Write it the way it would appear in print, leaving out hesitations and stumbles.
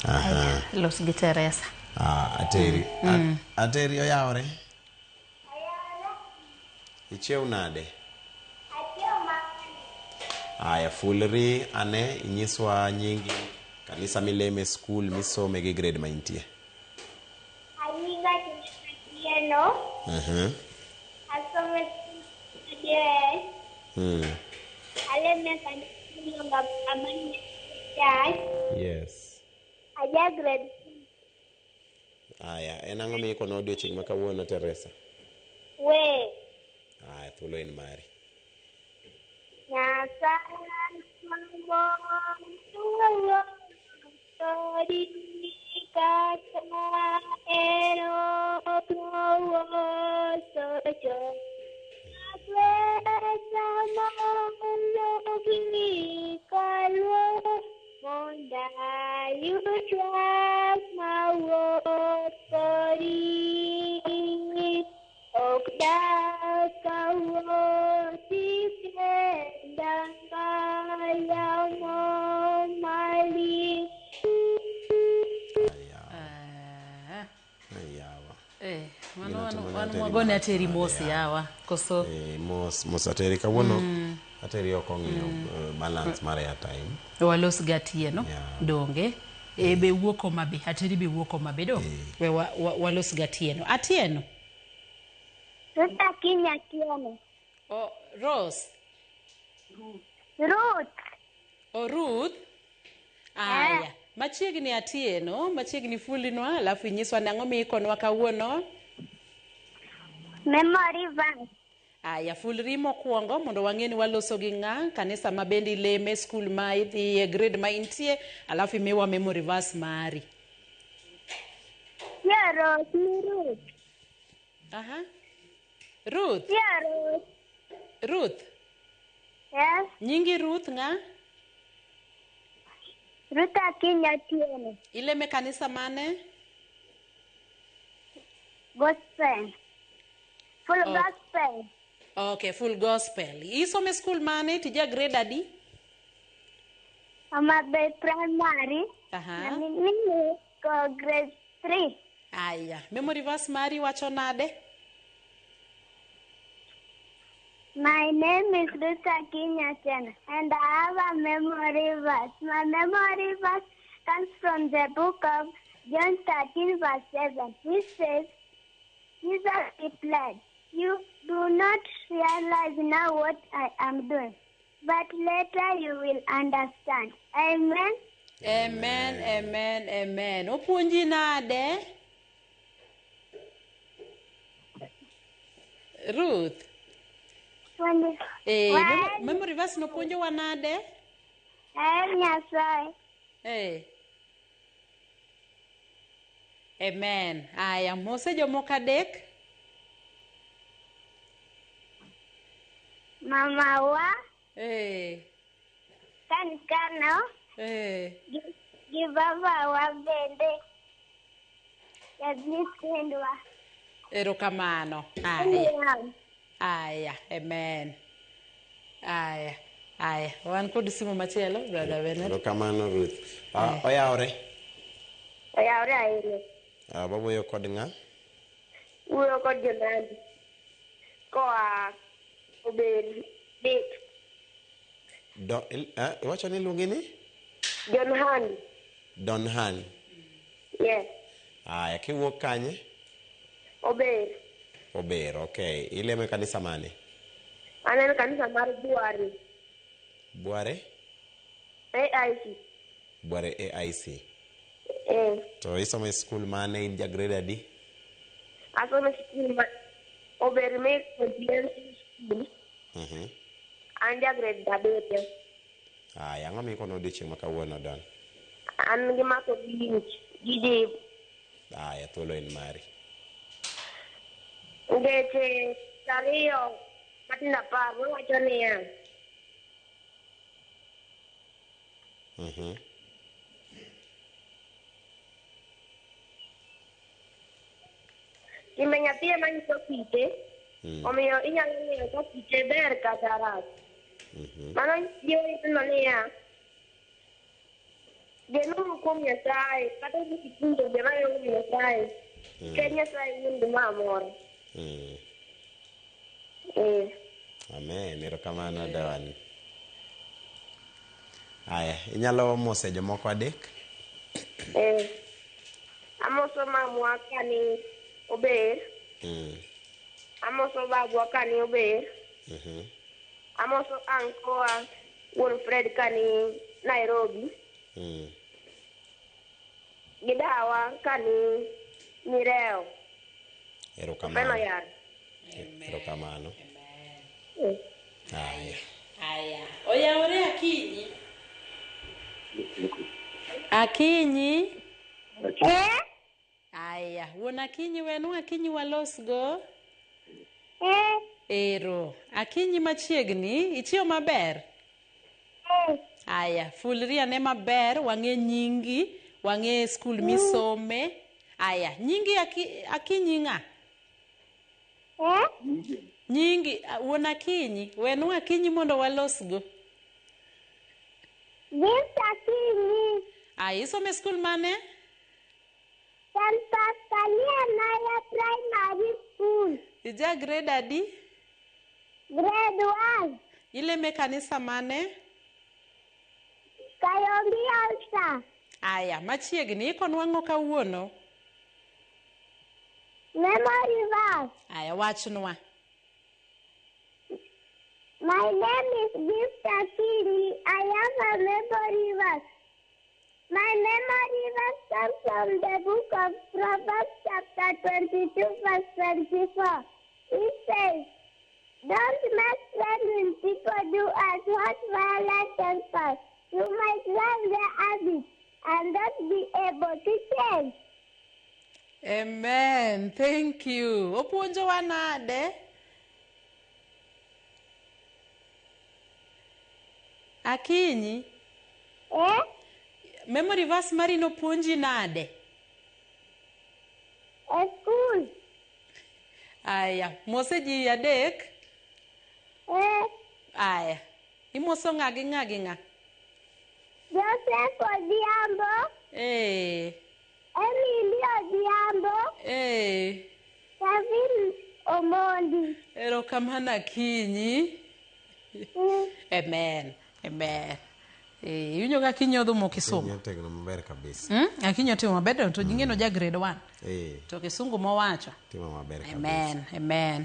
Aha. Los gi Teresa. Ah, ateri. Ateri oyawore. Ichiew nade? Aya, fulri ane inyiswa nyingi, kanisa mileme, skul misome gi grade ma intie. Anyinga Atieno. Asomo e Aleme kanisa miluongo Amani Church. Yes. Aja grade Aya, en ang'o miikono odiochieng' ma kawuono Teresa? We. Aya, thuolo en mari. Nyasaye mondo kodi kata ero socho. Akwesa mondo gikalwo mondo ayud twak mawuok kodi. Ok dak awuothi kenda mayamo mali. Ayawa. Ayawa. Eh, mano Gino mano timone mano ateri wagone marach ateri nade mos yawa. yawa. Koso Eh, mos mos ateri kawuono ateri ok ong'iyo balance mar airtime. Walos gi Atieno. Yeah. Donge. E be wuok Homa Bay. Ateri be wuok Homa Bay do. We walos gi Atieno. Atieno. Ruth Akinyi Atieno. O Rose. Ruth. O Ruth. Aya. Machiegni Atieno, machiegni fulinwa, alafu inyiswa nang'o miikonwa kawuono. Memory verse. Aya, fulri mokwongo mondo wang'e ni waloso gi ng'a, kanisa ma bende ileme, skul ma idhiye, grade ma intie, alafu imiwa memory verse mari. Yeah, Rose ni Ruth. Aha. Ruth. Yeah, Ruth. Ruth. Yes. Nyingi Ruth ng'a? Ruth Akinyi Atieno. Ileme kanisa mane? Gospel. Full Oh. gospel. Okay, full gospel. Isome skul mane? Tija grade adi? Homa Bay Primary. Aha. Na mimi niko grade 3. Aya, memory verse mari wacho nade? My name is Ruth Akinyi Atieno, and I have a memory verse. My memory verse comes from the book of John 13, verse 7, which says, Jesus replied, "You do not realize now what I am doing, but later you will understand." Amen. Amen, amen, amen. Opuonji nade? Ruth. Eh, memory verse nopuonjowa nade? Ahero Nyasaye. Eh. Amen. Aya, mose jomoko adek. Mama wa Eh. kan kano Eh. gi baba wa bende kod nyithindwa. Erokamano. Aya. Aya, amen. Aya. Aya, wan kod simu machielo, brother Bernard. Erokamano Ruth. Oyawore. Oyawore ahinya. Wawuoyo kod ng'a? Wuoyo kod Jonandi koa Ober Dik. Iwacho ni iluongi ni? John Han. Don Han. Yes. Aya, kiwuok kanye? Ober. Ober, okay. Ilemo e kanisa mane? Aneno kanisa mar Bware. Bware? AIC. Bware AIC. Eh. To isomo e skul mane, in ja grade adi? Asomo e skul ma Ober Mixed Comprehensive School. An ja grade 7. Aya, ang'o mikono odiochieng' ma kawuono, Don? An gi mako winj gi jip. Aya, thuolo en mari. Ngeche 2 matindo 10 wacho niya. Timbe nyathi ema nyiso kite, omiyo inyalo ng'eyo ka kite ber kata rach. Mano jiwo nyithindo niya, Genuru kuom Nyasaye, kata udhi sikul to genuru kuom Nyasaye. Nikech Nyasaye wuon gimoro amora. Eh. Amen. Erokamano Don. Aya, inyalo mose jomoko adek? Eh. Amoso mamwa kani ober. Amoso babwa kani ober. Amoso ankowa wuon Fred kani Nairobi. Gi dawa kani Mireo. Erokamano. Openo yar. Erokamano. Amen. Aya. Aya. Oyawore Akinyi. Akinyi. Eh? Aya, wuon Akinyi wenu Akinyi walosgo. Eh? Ero. Akinyi machiegni, ichieo maber? Eh. Aya, fulri ane maber, wang'e nyingi, wang'e skul misome. Aya, nyingi Akinyi ng'a? Eh? Nyingi, wuon Akinyi, wenu Akinyi mondo walosgo. Gift Akinyi. Aya, isome skul mane? St. Pascalia Naya Primary School. Ija grade adi? Grade 1. Ileme kanisa mane? Kayombi Alsa. Aya, machiegni, ikonwang'o kawuono? Memory verse. Aya, wachnwa. My name is Gift Akinyi. I have a memory verse. My memory verse comes from the book of Proverbs chapter 22 verse 24. It says, Don't make friends with people who are hot violent tempers. You might love their habits and not be able to change. Amen. Thank you. Opuonjowa nade? Akinyi, Eh? memory verse mari nopuonji nade? A school. Aya, mose ji adek. Eh? Aya. Imoso ng'a gi ng'a gi ng'a? Joseph Odhiambo, Eh, Emily Odhiambo, eh. Kevin Omondi. Erokamano Akinyi. Amen. Amen. Eh, iwinjo ka Akinyi odhumo Kisumu. Akinyi otegno maber kabisa. Akinyi otimo maber to ing'e ni oja grade 1. Eh, To Kisungu mowacho. timo maber kabisa. Amen. Amen.